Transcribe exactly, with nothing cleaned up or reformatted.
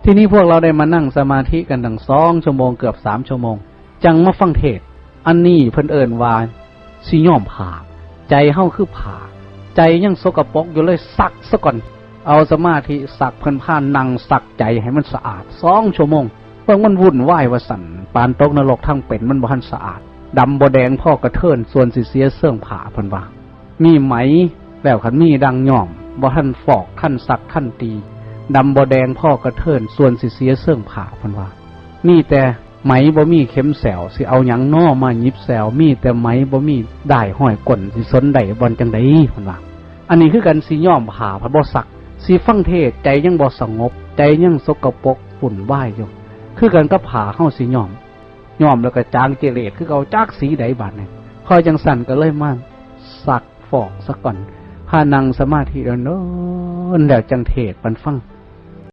ทีนี้พวกเราได้มานั่งสมาธิกันตั้งสองชั่วโมง เกือบสามชั่วโมง จั่งมาฟังเทศน์ อันนี้เพิ่นเอิ้นว่าสิย้อมผ้า ใจเฮาคือผ้า ใจยังสกปรกอยู่เลย ซักซะก่อน เอาสมาธิซัก เพิ่นพานั่งซักใจให้มันสะอาดสองชั่วโมง เบิ่งมันวุ่นวายว่าซั่น ปานตกนรก ทั้งเป็นมันบ่ทันสะอาด ดำบ่แดงพอกระเทิน ส่วนสิเสียเซิ่งผ้า เพิ่นว่า มีไหม แล้วคันมีดั่งย้อม บ่ทันฟอก ทันซัก ทันตี ดำบ่แดงพอกระเทิน ส่วนสิเสียเซิ่งผ้า เพิ่นว่า มีแต่ไหมบ่มีเข็มแซว สิเอาหยังน้อมาหยิบแซว มีแต่ไหมบ่มีด้ายห้อยก้น สิสนได้บ่อนจั่งใด เพิ่นว่า อันนี้คือกัน สิย้อมผ้าพัดบ่ซัก สิฟังเทศน์ ใจยังบ่สงบ ใจยังสกปรกวุ่นวายอยู่ คือกันกับผ้าเฮาสิย้อม ย้อมแล้วก็จางกิเลสคือเก่า จักสีใดบาดนี้ พอจั่งซั่นก็เลยมาซักฟอกซะก่อน พานั่งสมาธิโดนๆ แล้วจั่งเทศน์ปันฟัง